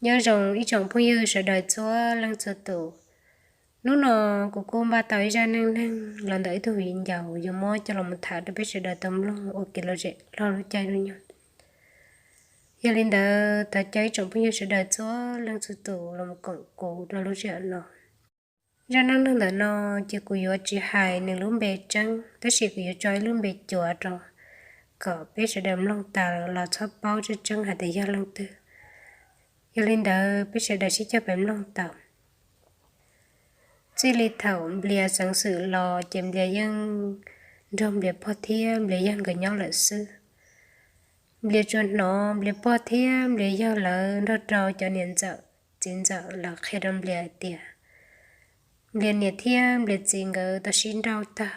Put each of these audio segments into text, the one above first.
Nyob zoo ib tsoom phooj ywg sawv daws txhua leej txhua tus. Hnub no kuv kuj npaj tau ib zaj neej neeg los ntawm ib tug viv ncaus yuav muab coj los tham rau peb sawv daws tau mloog ua kev lom zem lub caij lub nyoog. Yog li ntawd thov caw ib tsoom phooj ywg sawv daws txhua leej txhua tus los koom kuv rau lub sij hawm no. Zaj neej neeg ntawm no ces kuv yuav tsis hais nws lub npe tseeb, tab sis kuv yuav tso ib lub npe cuav rau kom peb sawv daws mloog tas los txhob paub tseeb tseeb hais tias yog leej twg. Yog li ntawd peb sawv daws sib cog peb mloog tau. Txij li thaum Nplias xeev xwm los ces Nplias yeej nrog Nplias pog thiab Nplias yawg nkawd nyob lawm xwb. Nplias tsuas hnov Nplias pog thiab Nplias yawg lawv nrog rau cov niam ntxawm txiv ntxawm lawv qhia rau Nplias hais tias Nplias niam thiab Nplias txiv nkawd tau sib nrauj tag.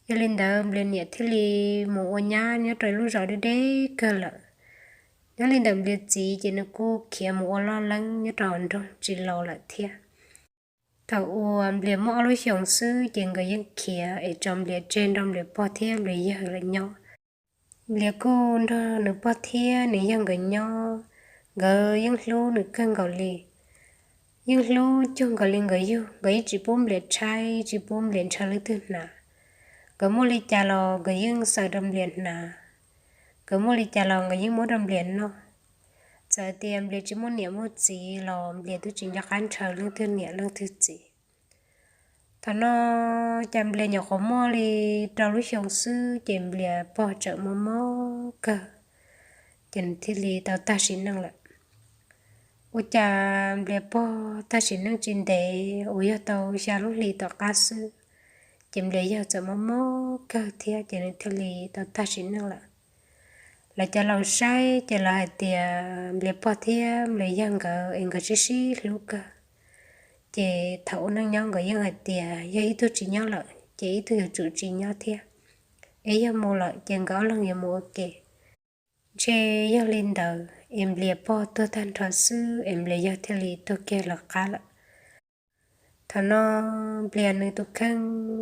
Yog li ntawd Nplias niam thiaj li mus ua nyab nyob rau lub zos deb deb kawg lawm. Nyob li ntawm Nplias txiv ces nws kuj khiav mus ua loj leeb nyob rau hauv nroog tsis los lawm thiab. Thaum uas Nplias muaj ob lub xyoos xwb ces nkawd yeej khiav es tso Nplias tseg nrog Nplias pog thiab Nplias yawg lawv nyob. Nplias kuj nrog nws pog thiab nws yawg nkawd nyob, nkawd yeej hlub nws kawg nkaus li. Yeej hlub cuag nkaus li nkawd yug, nkawd yeej tsis pub Nplias tshaib, tsis pub Nplias ntshaw leej twg hnav. Nkawd muaj li cas los nkawd yeej xaws rau Nplias hnav, nkawd muaj li cas los nkawd yeej muab rau Nplias noj. Txawm tias Nplias tsis muaj niam muaj txiv los Nplias twb tsis nco qab ntshaw leej twg niam leej twg txiv. Thaum no cas Nplias nyuam qhuav muaj li rau lub xyoo xwb ces Nplias pog txawm mob mob kawg, ces nws thiaj li tau tag sim neej lawm. Ua cas Nplias pog tag sim neej tsis ntev uas yog tau xya lub hli tom qab xwb, ces Nplias yawg txawm mob mob kawg thiab ces nws thiaj li tau tag sim neej lawm. Lawv cov laus saib ces lawv hais tias Nplias pog thiab Nplias yawg nkawd es nkawd sib sib hlub kawg, ces thaum ua neej nyob nkawd yeej hais tias yog ib tug tsis nyob lawm ces ib tug yuav tsum tsis nyob thiab, es yog mus lawm ces nkawd ob leeg yuav mus ua ke. Ntshe yog li ntawd es Nplias pog tuag tag nrho xwb es Nplias yawg thiaj li tuag kiag lawv qab lawm. Thaum no Nplias nws tus kheej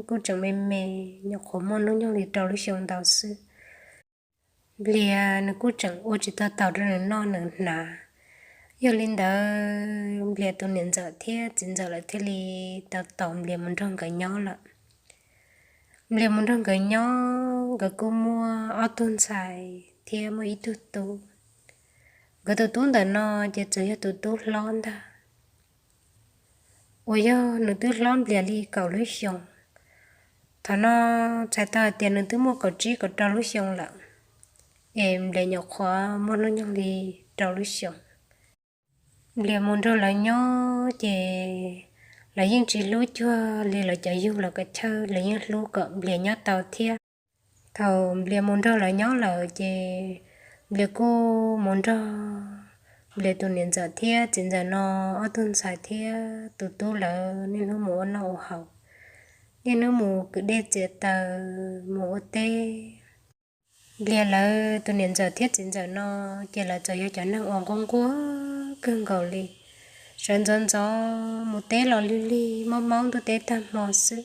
kuj tseem me me, nyuam qhuav muaj hnub nyoog li rau lub xyoo ntau xwb. Nplias nws kuj tseem ua tsis tau taus rau nws noj nws hnav. Yog li ntawd Nplias tus niam ntxawm thiab txiv ntxawm lawv thiaj li tau tos Nplias mus nrog nkawd nyob lawm. Nplias mus nrog nkawd nyob, nkawd kuj muaj ob tug ntxhais thiab muaj ib tug tub. Nkawd tus tub ntawm no ces txawm yog tus tub hlob ntag, uas yog nws twb hlob Nplias li kaum lub xyoo. Thaum no txhais tau hais tias nws twb muaj kaum tsib kaum rau lub xyoo lawm, es Nplias nyuam qhuav muaj hnub nyoog li rau lub xyoo. Nplias mus nrog lawv nyob ces lawv yeej tsis hlub cuag li lawv cov yug los kom chawj, lawv yeej hlub kom Nplias nyob tau thiab. Thaum Nplias mus nrog lawv nyob lawm ces Nplias kuj mus nrog Nplias tus niam ntxawm thiab txiv ntxawm no ob tug ntxhais thiab tus tub lawv niaj hnub mus ua noj ua haus, niaj hnub mus kwv dej txiav taws mus ua teb. Nplias lawv tus niam ntxawm thiab txiv ntxawm no ces lawv txawm yog cov neeg uas nquag nquag kawg nkaus li, sawv ntxov ntxov mus teb los lig lig maub maub ntuj teb tag hmo xwb.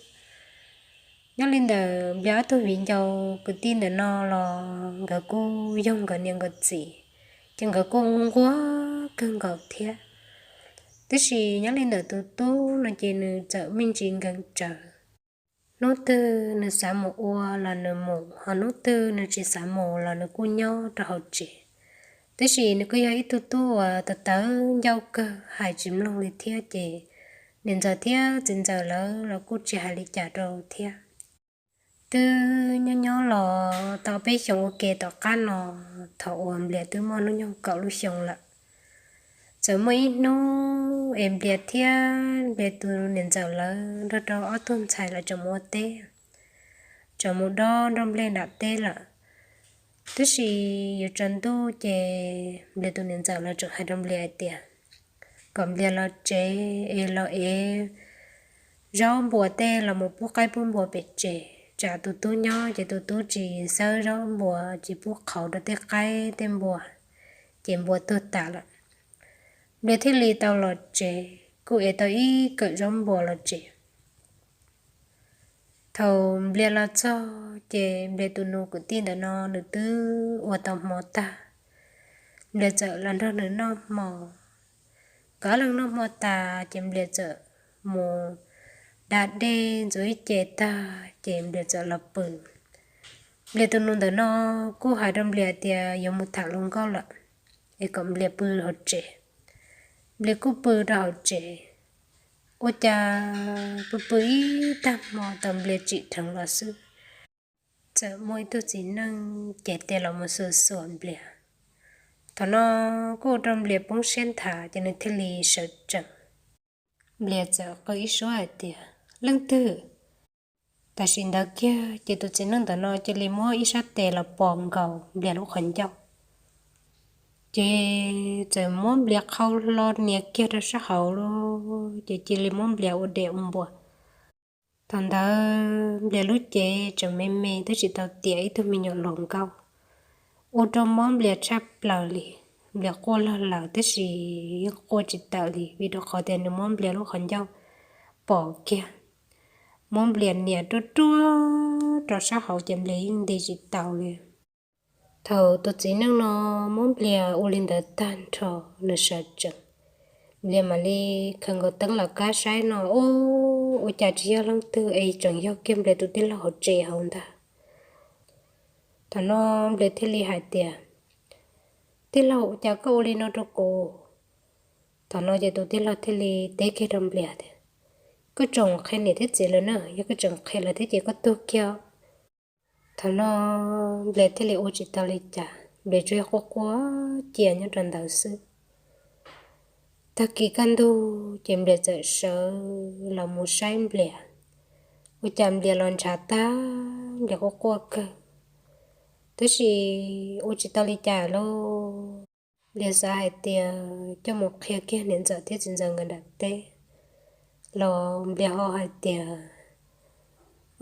Nyob li ntawm Nplias ob tug viv ncaus kwv tij ntawm no los nkawd kuj yog nkawd niam nkawd txiv, ces nkawd kuj nquag kawg nkaus thiab. Tab sis nyob li ntawm tus tub no ces nws txawm me ntsis nkees tsawv. Hnub twg nws xav mus ua los nws mus, ho hnub twg nws tsis xav mus los nws kuj nyob rau hauv tsev. Tab sis nws kuj yog ib tug tub uas tawv tawv ncauj kawg, hais tsis mloog li thiab ces niam ntxawm thiab txiv ntxawm lawv los kuj tsis hais li cas rau thiab. Twb nyob nyob los tau peb xyoos ua ke tom qab no, thaum uas Nplias twb muaj hnub nyoog kaum lub xyoo lawm, txawm muaj ib hnub es Nplias thiab Nplias tus niam ntxawm lawv nrog rau ob tug ntxhais lawv tseem mus ua teb, tseem mus dob nroj nplej nram teb lawm. Tab sis yuav tsaus ntuj ces Nplias tus niam ntxawm lawv tseem hais rau Nplias hais tias kom Nplias los tsev es los ev zaub npua tej los mus pub qaib pub npua pem tsev, tsam tus tub nyob ces tus tub tsis xawb zaub npua, tsis pub qhauv rau tej qaib tej npua, ces npua tuag tas lawm. Nplias thiaj li tau los tsev, kuj ev tau ib kawm zaub npua los tsev. Thaum Nplias los txog ces Nplias tus nus kwv tij ntawm no nws twb ua tau hmo tag. Nplias txawm los nrog nws noj hmo, Kov leej noj hmo tas ces Nplias txawm mus da dej ntxuav ib ce tag ces Nplias txawm los pw. Nplias tus nus ntawm no kuj hais rau Nplias tias yuav mus tham hluas nkauj lawm, es kom Nplias pw hauv tsev. Nplias kuj pw rau hauv tsev, ua cas pw pw ib tag hmo tau Nplias tsim dheev los xwb, txawm muaj ib tug txiv neej cev tes los mus xuas xuas Nplias. Thaum no kuj ua rau Nplias poob siab nthav ces nws thiaj li sawv tsees. Nplias txawm qw ib suab hais tias, Leej twg? Tam sim ntawd kiag ces tus txiv neej ntawm no cia li muab ib sab tes los pos nkaus Nplias lub qhov ncauj, ces txawm muab Nplias qhau hlo nias kiag rau sab hauv lawm, ces cia li muab Nplias ua dej ua npua. Thaum ntawd Nplias lub cev tseem me me twb tsis tau tiav ib tug me nyuam hluas nkauj, ua rau mob Nplias tshaj plaws li. Nplias quaj lawm lawm tab sis yeej quaj tsis tawm li vim rau qhov tias nws muab Nplias lub qhov ncauj pos kiag, muab Nplias nias ruaj ruaj rau sab hauv ces Nplias yeej nti tsis tau li. Thaum tus txiv neej no muab Nplias ua li ntawd tag nrho, nws sawv tsees, Nplias mam li khaws nkaus teeb los kab saib no, ub, ua cas tsis yog leej twg es tseem yog kiag Nplias tus tij laug hauv tsev hauv ntag. Thaum no Nplias thiaj li hais tias, Tij laug, ua cas koj ua li no rau kuv? Thaum no ces tus tij laug thiaj li teb kiag rau Nplias tias, Koj tsoom qhia niam thiab txiv lawm na, yog koj tseem qhia lawv thiab ces koj tuag kiag. Thaum no Nplias thiaj li ua tsis tau li cas, Nplias tsuas yog quaj quaj cia nyob rau ntawd xwb. Tag kis kaj ntug ces Nplias txawm sawv los mus saib Nplias, ua cas Nplias los ntshav tag, Nplias quaj quaj kawg, tab sis ua tsis tau li cas lauj. Nplias xav hais tias coj mus qhia kiag niam ntxawm thiab txiv ntxawm nkawd nram teb los Nplias ho hais tias,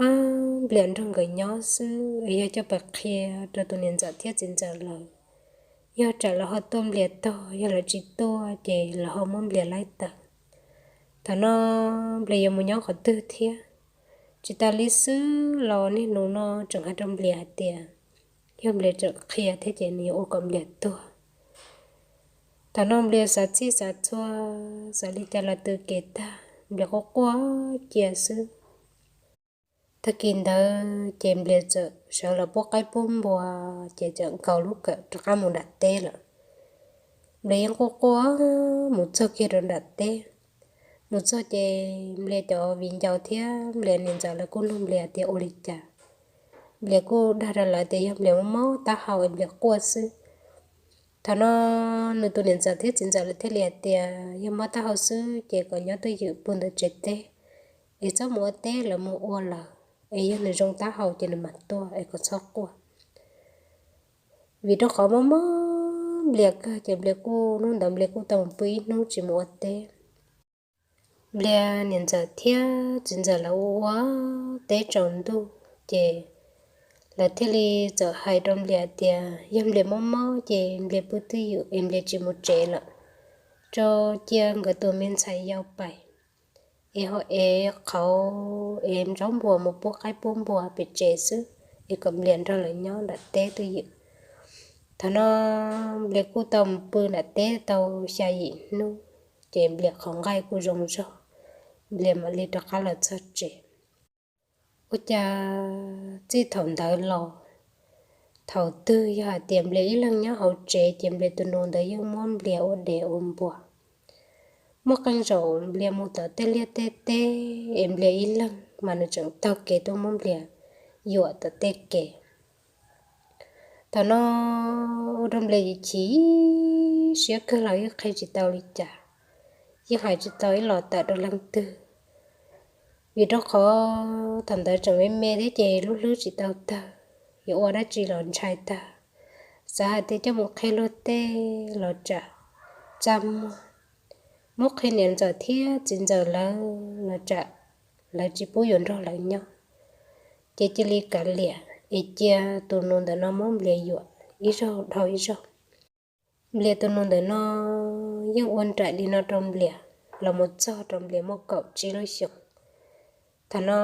Ab, Nplias nrog nkawd nyob xwb, yog coj pais qhia rau tus niam ntxawm thiab txiv ntxawm lawm, yog tsam lawv ho tuaj Nplias tog, yog lawv tsis tuaj ces lawv ho muab Nplias laib tawm. Thaum no Nplias yuav mus nyob qhov twg thiab? Tsis tas li xwb los niaj hnub no tseem hais rau Nplias hais tias, yog Nplias tseem qhia thiab ces nws yuav ua kom Nplias tuag. Thaum no Nplias xav txhij xav txhua, xav li cas los tws kev tag, Nplias quaj quaj cia xwb. Tag kis ntawd ces Nplias txawm sawv los pub qaib pub npua, ces txawm nkaus lub kawm rov qab mus nram teb lawm. Nplias yeej quaj quaj mus txog kiag rau nram teb. Mus txog ces Nplias cov viv ncaus thiab Nplias niam ntxawm lawv kuj nug Nplias tias ua li cas. Nplias kuj dag rau lawv tias yog Nplias mob mob taub hau es Nplias quaj xwb. Thaum no nws tus niam ntxawm thiab txiv ntxawm lawv thiaj li hais tias yog mob taub hau xwb ces kom nyob twj ywm pw ntawm tsev teb, es txhob mus ua teb, lawv mus ua lawm, es yog nws zoo taub hau ces nws mam tuaj es kom txhob quaj. Vim rau qhov mob mob Nplias kawg ces Nplias kuj, hnub ntawd Nplias kuj tau mus pw ib hnub tsis mus ua teb. Nplias niam ntxawm thiab txiv ntxawm lawv ua ua teb tsaus ntuj ces lawv thiaj li txawm hais rau Nplias tias yog Nplias mob mob ces Nplias pw twj ywm es Nplias tsis mus tsev lawm, tso cia nkawd tus me ntxhais yau pais, es ho ev qhauv es ntsaub npua mus pub qaib pub npua pem tsev xwb, es kom Nplias nrog lawv nyob nram teb twj ywm. Thaum no Nplias kuj tau mus pw nram teb tau xya yim hnub, ces Nplias qhov nqaij kuj zoo zog, Nplias mam li rov qab los txog tsev. Ua cas txij thaum ntawd los, thaum twg yog hais tias Nplias ib leeg nyob hauv tsev ces Nplias tus nus ntawd yeej muab Nplias ua dev ua npua. Muaj qee zaum Nplias mus tom tej liaj tej teb es Nplias ib leeg mas nws tseem taug kev tuaj muab Nplias yuam tom tej kev. Thaum no ua rau Nplias chim siab kawg los yeej qhia tsis tau li cas, yeej hais tsis tau ib los tawm rau leej twg. Vim rau qhov thaum ntawd tseem me me thiab ces lub hlwb tsis tau tawg, yuav ua dab tsi los ntshai tag. Xav hais tias coj mus qhia luag tej los tsam txaj muag, muab qhia niam ntxawm thiab txiv ntxawm lawv los tsam lawv tsis pub yuav nrog lawv nyob. Ces cia li kav liam es cia tus nus ntawm no muab Nplias yuam ib zaug dhau ib zaug. Nplias tus nus ntawm no yeej ua nraim li no rau Nplias los mus txog rau Nplias muaj kaum tsib lub xyoos. Thaum no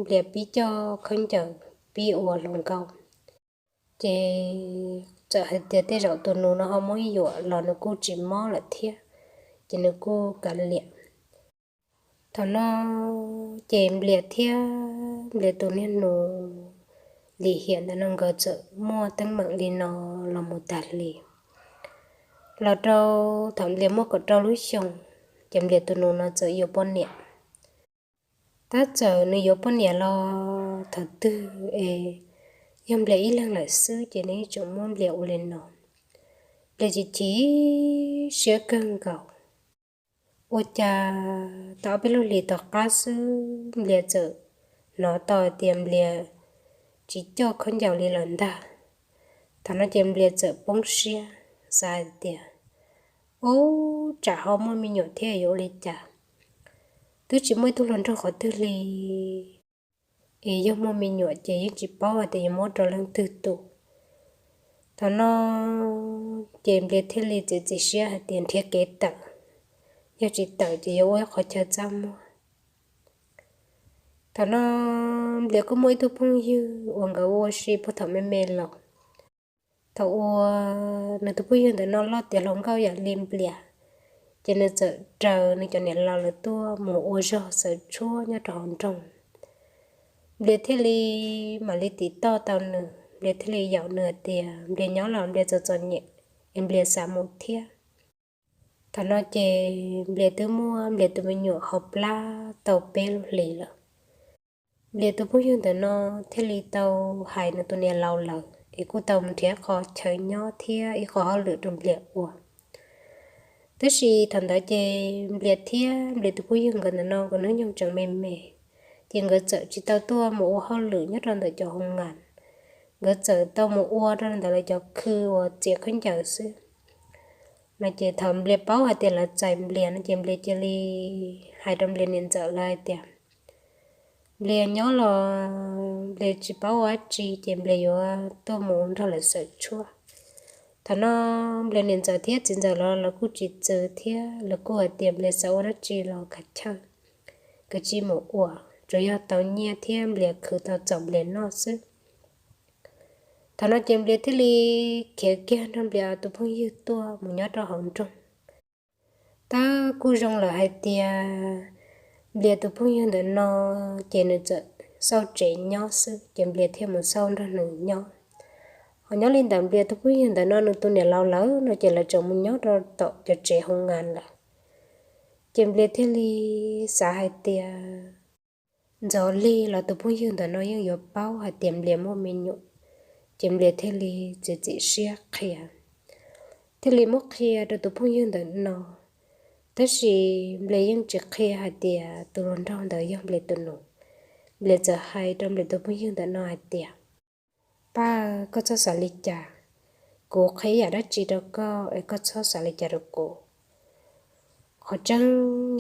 Nplias pib coj khaub ncaws pib ua hluas nkauj, ces txawm hais tias tej zaum tus nus no ho muab yuam los nws kuj tsis mob lawm thiab. ces nws kuj kav liam. Thaum no ces Nplias thiab Nplias tus niag nus lim hiam ntawm no nkawd txawm muaj teeb meem li no los mus tas li. Los rau thaum Nplias muaj kaum rau lub xyoos, ces Nplias tus nus no txawm yuav poj niam. Tab txawm nws yuav poj niam los thaum twg es yog Nplias ib leeg lawm xwb ces nws yeej tseem muab Nplias ua li no. Nplias chim chim siab kawg nkaus. Ua cas tau ob peb lub hlis tom qab xwb Nplias txawm hnov tau hais tias Nplias tsis coj khaub ncaws li lawm ntag. Thaum no ces Nplias txawm poob siab, xav hais tias, ub, tsam ho muaj me nyuam thiab yuav ua li cas? Twb tsis muaj ib tug hluas nraug qhov twg li. Es yog muaj me nyuam ces yeej tsis paub hais tias yuav muab rau leej twg tu. Thaum no ces Nplias thiaj li txiav txim siab hais tias nrhiav kev tawm, yog tsis tawm ces yuav ua ib qhov chaw txaj muag. Thaum no Nplias kuj muaj ib tug phooj ywg uas nkawd ua si puag thaum me me los. Thaum uas nws tus phooj ywg ntawm no loj tiav hluas nkauj yam li Nplias, ces nws txawm raws nws cov niam laus lawv tuaj mus ua zog xawv tshuab nyob rau hauv nroog. Nplias thiaj li mam li tim toj tau nws, Nplias thiaj li yaum nws hais tias Nplias nyob los Nplias txom txom nyem, es Nplias xav mus thiab. Thaum no ces Nplias twb muaj Nplias tus me nyuam hauv plab tau peb lub hlis lawm. Nplias tus phooj ywg ntawm no thiaj li tau hais nws tus niam laus lawm es kuj tau mus nrhiav qhov chaw nyob thiab ib qhov hauj lwm rau Nplias ua. Tab sis thaum ntawd ces Nplias thiab Nplias tus phooj ywg nkawd ntawm no nkawd hnub nyoog tseem me me, ces nkawd txawm tsis tau tuaj mus ua hauj lwm nyob rau ntawm cov hoo ngas, nkawd txawm tau mus ua rau ntawm lawv cov khw uas txiav khaub ncaws xwb. No ces thaum Nplias paub hais tias lawv txais Nplias no ces Nplias cia li hais rau Nplias niam ntxawm lawv hais tias Nplias nyob los Nplias tsis paub ua dab tsi ces Nplias yuav tuaj mus nrog lawv xawv tshuab. Thaum no Nplias niam ntxawm thiab txiv ntxawm los lawv kuj tsis txwv thiab lawv kuj hais tias Nplias xav ua dab tsi los kav chawj, kav tsij mus ua, tsuas yog tau nyiaj thiab Nplias khwv tau txaus Nplias noj xwb. Thaum no ces Nplias thiaj li khiav kiag nrog Nplias tus phooj ywg tuaj mus nyob rau hauv nroog. Tab kuj zoo lawm hais tias Nplias tus phooj ywg ntawm no ces nws txawm xauj tsev nyob xwb ces Nplias thiaj mus xauj nrog nws nyob. Ho nyob li ntawm Nplias tus phooj ywg ntawm no nws tus niam laus lawm no ces lawv tseem mus nyob rau tom cov tsev hoo ngas lawm. Ces Nplias thiaj li xav hais tias ntxov lig los tus phooj ywg ntawm no yeej yuav paub hais tias Nplias muaj me nyuam, ces Nplias thiaj li txiav txim siab qhia, thiaj li muab qhia rau tus phooj ywg ntawm no. Tab sis Nplias yeej tsis qhia hais tias tus hluas nraug ntawd yog Nplias tus nus. Nplias txawm hais rau Nplias tus phooj ywg ntawm no hais tias, Paj, koj txhob xav li cas, kuv qhia ib yam dab tsi rau koj es koj txhob xav li cas rau kuv. Qhov tseeb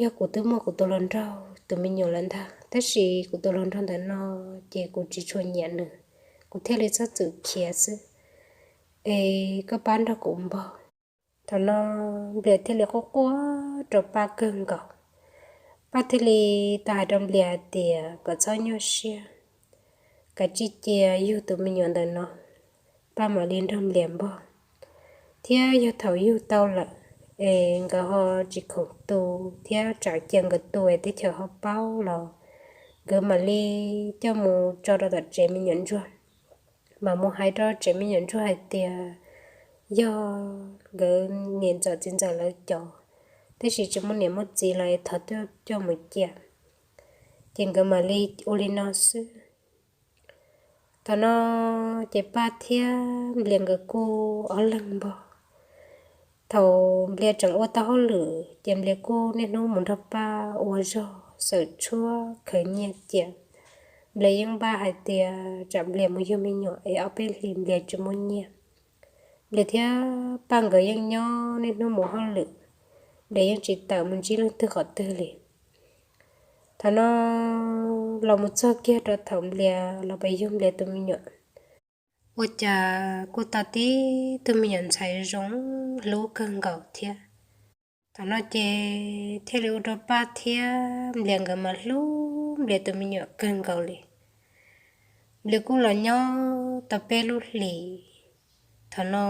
yog kuv twb muaj kuv tus hluas nraug tus me nyuam lawm ntag, tab sis kuv tus hluas nraug ntawm no ces kuv tsis tshua nyiam nws, kuv thiaj li txhob txwm khiav xwb. Es koj pab nrog kuv npog. Thaum no Nplias thiaj li quaj quaj rau Paj kawg nkaus. Paj thiaj li tau hais rau Nplias hais tias kom txhob nyuaj siab, kav tsij cia yug tus me nyuam ntawm no, Paj mam li nrog Nplias npog. Thiab yog thaum yug tau lawm es nkawd ho tsis khoom tu thiab tsam cia nkawd tu es teb chaws ho paub los nkawd mam li coj mus tso rau tom tsev me nyuam ntsuag. Mam mus hais rau tsev me nyuam ntsuag hais tias yog nkawd niam ntxawm txiv ntxawm lawv cov, tab sis tsis muaj niam muaj txiv los es thov tuaj coj mus cia. Ces nkawd mam li ua li no xwb. Thaum no ces Paj thiab Nplias nkawd kuj ob leeg npog. Thaum Nplias tseem ua tau hauj lwm ces Nplias kuj niaj hnub mus nrog Paj ua zog xawm tshuab khaws nyiaj cia. Nplias yeej npaj hais tias tsam Nplias mus yug me nyuam es ob peb hlis Nplias tsis muaj nyiaj. Nplias thiab Paj nkawd yeej nyob niaj hnub mus hauj lwm, Nplias yeej tsis tawm mus ntsib leej twg qhov twg li. Thaum no los mus txog kiag rau thaum Nplias los pes yug Nplias tus me nyuam, ua cas kuj tau tib tug me nyuam ntxhais zoo hlub kawg nkaus thiab. Thaum no ces thiaj li ua rau Paj thiab Nplias nkawd mas hlub Nplias tus me nyuam kawg nkaus li. Nplias kuj los nyob tau peb lub hlis. Thaum no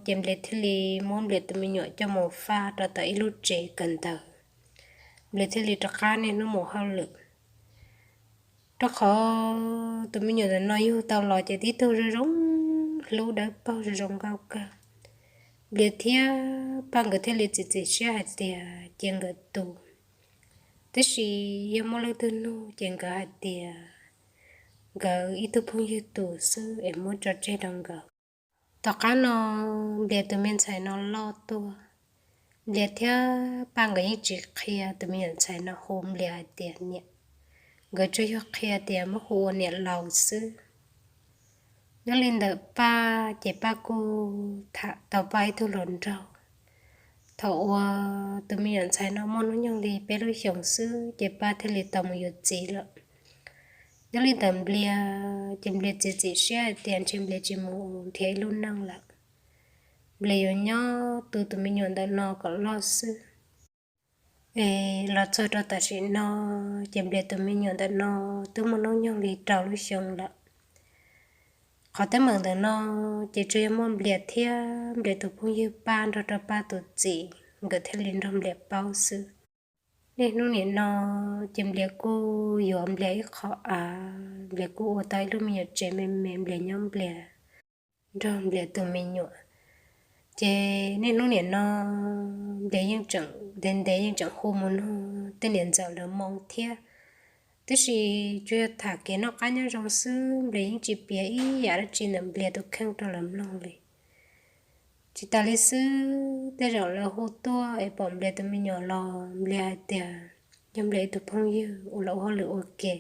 ces Nplias thiaj li muab Nplias tus me nyuam coj mus faj rau tom ib lub tsev kawm ntawv. Nplias thiaj li rov qab niaj hnub mus hauj lwm, rau qhov tus me nyuam ntawm no yug tau los ces tib tug zoo zoo, hlub dawb paug zoo zoo nkauj kawg. Nplias thiab Paj nkawd thiaj li txiav txim siab hais tias cia nkawd tu. Tab sis yog muaj leej twg nug ces nkawd hais tias nkawd ib tug phooj ywg tu xwb es muab tso tseg rau nkawd. Tom qab no Nplias tus me ntxhais no loj tuaj, Nplias thiab Paj nkawd yeej tsis qhia tus me nyuam ntxhais no hu Nplias hais tias niam, nkawd tsuas yog qhia tias muab hu ua niam laus xwb. Nyob li ntawm Paj ces Paj kuj tham tau Paj ib tug hluas nraug. Thaum uas tus me nyuam ntxhais no muaj hnub nyoog li peb lub xyoos xwb ces Paj thiaj li tau mus yuav txiv lawm. Nyob li ntawm Nplias ces Nplias txiav txim siab hais tias ntshe Nplias tsis mus nrhiav ib lub neej lawm. Nplias yuav nyob tu tus me nyuam ntawm no kom loj xwb. Es los txog rau tam sim no ces Nplias tus me nyuam ntawm no twb muaj hnub nyoog li rau lub xyoo lawm. Qhov teeb meem ntawm no ces tsuas yog muaj Nplias thiab Nplias tus phooj ywg Paj nrog rau Paj tus txiv nkawd thiaj li nrog Nplias paub xwb. Niaj hnub nim no ces Nplias kuj yuav Nplias ib qho av, Nplias kuj ua tau ib lub me nyuam tsev me me Nplias nyob Nplias nrog Nplias tus me nyuam. Ces niaj hnub nim no Nplias yeej tseem ntev ntev yeej tseem hu mus nug tej niam ntxawm lawv moo thiab. Tab sis tsuas yog tham kev noj qab nyob zoo xwb, Nplias yeej tsis piav ib yam dab tsi ntawm Nplias tus kheej rau lawv mloog li. Tsis tas li xwb, tej zaum lawv hu tuaj es pom Nplias tus me nyuam los Nplias hais tias yog Nplias ib tug phooj ywg uas los ua hauj lwm ua ke,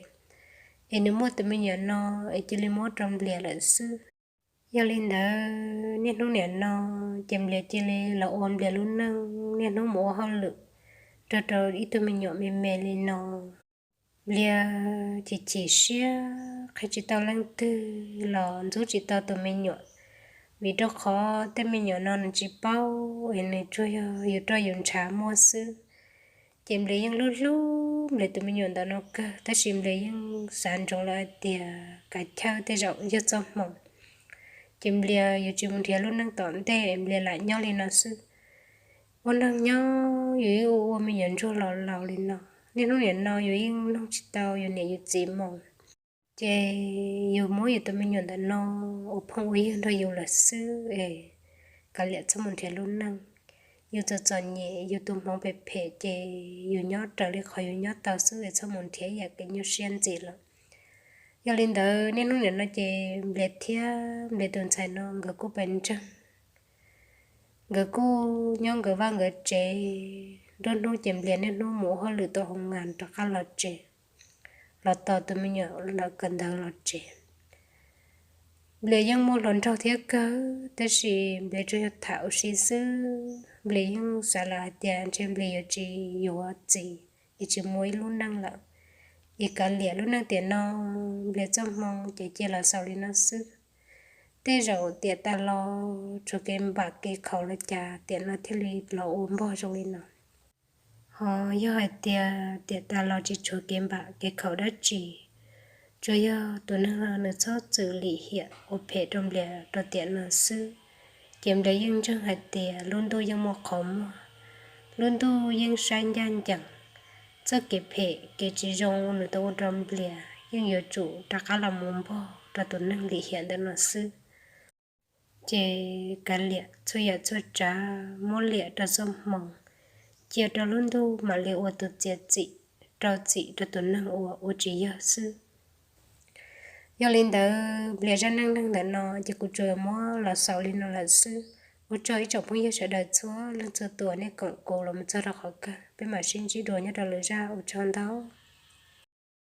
es nws muaj tus me nyuam no es cia li muab rau Nplias lawm xwb. Yog li ntawd niaj hnub nim no ces Nplias cia li los ua Nplias lub neej niaj hnub mus ua hauj lwm nrog rau ib tug me nyuam me me li no. Nplias chim chim siab qhia tsis tau leej twg los ntxub tsis tau tus me nyuam, vim rau qhov tej me nyuam no nws tsis paub es nws tsuas yog yus roj yus ntshav muaj xwb. Ces Nplias yeej hlub hlub Nplias tus me nyuam ntawm no kawg, tab sis Nplias yeej xav ntsoov lawm hais tias kav chawj tej zaum yog txoj hmoo, ces Nplias yuav tsis mus nrhiav lub neej tom ntej, Nplias lam nyob li no xwb. Ua neeg nyob yus yeej ua ua me nyuam ntsuag los laus li no, niaj hnub nim no yus yeej nug tsis tau yus niam yus txiv moo. Ces yus muab yus tus me nyuam ntawm no ua phooj ua ywg nrog yus lawm xwb es kav liam txhob mus nrhiav lub neej. Yus txom txom nyem yus tus hmoov phem phem ces yus nyob raws li qhov yus nyob tau xwb es txhob mus nrhiav ib yam kev nyuaj siab ntxiv lawm. Yog li ntawd niaj hnub nim no ces Nplias thiab Nplias tus ntxhais no nkawd kuj pes ntseeg, nkawd kuj nyob nkawd vaj nkawd tsev. Nruab hnub ces Nplias niaj hnub mus ua hauj lwm tom hoo ngas rov qab los tsev, los tos tus me nyuam lawm kawm ntawv los tsev. Nplias yeej muaj hluas nraug thiab kawg, tab sis Nplias tsuas yog tham ua si xwb. Nplias yeej xav lawm hais tias ntshe Nplias yuav tsis yuav txiv es tsis muaj ib lub neej lawm, es kav liam lub neej tiam no. Nplias txoj hmoo ces cia los xaus li no xwb. Tej zaum tiam tas los tshuav kev npam kev khaum los cas tiam no thiaj li los ua npog zoo li no. Ho yog hais tias tiam tas los tsis tshuav kev npam kev khaum dab tsi, tsuas yog tus neeg no nws txhob txwm lim hiam ua phem rau Nplias rau tiam no xwb, ces Nplias yeej ntseeg hais tias lub ntuj yeej muaj qhov muag, lub ntuj yeej saib ncaj ncees. Txoj kev phem kev tsis zoo uas nws tau ua rau Nplias yeej yuav tsum rov qab los mus npog rau tus neeg lim hiam ntawm no xwb. Ces kav liam txhua yam txhua tsav, muab liam rau txoj hmoo, cia rau lub ntuj mam li ua tus txiav txim rau txim rau tus neeg uas ua tsis yog xwb. Yog li ntawd Nplias zaj neej neeg ntawm no ces kuv tsuas muab los xaus li no lawm xwb. Ua tsaug ib tsoom phooj ywg sawv daws txhua leej txhua tus nej koom kuv los mus txog rau qhov kawg, peb mam sib ntsib dua nyob rau lwm zaj, ua tsaug ntau.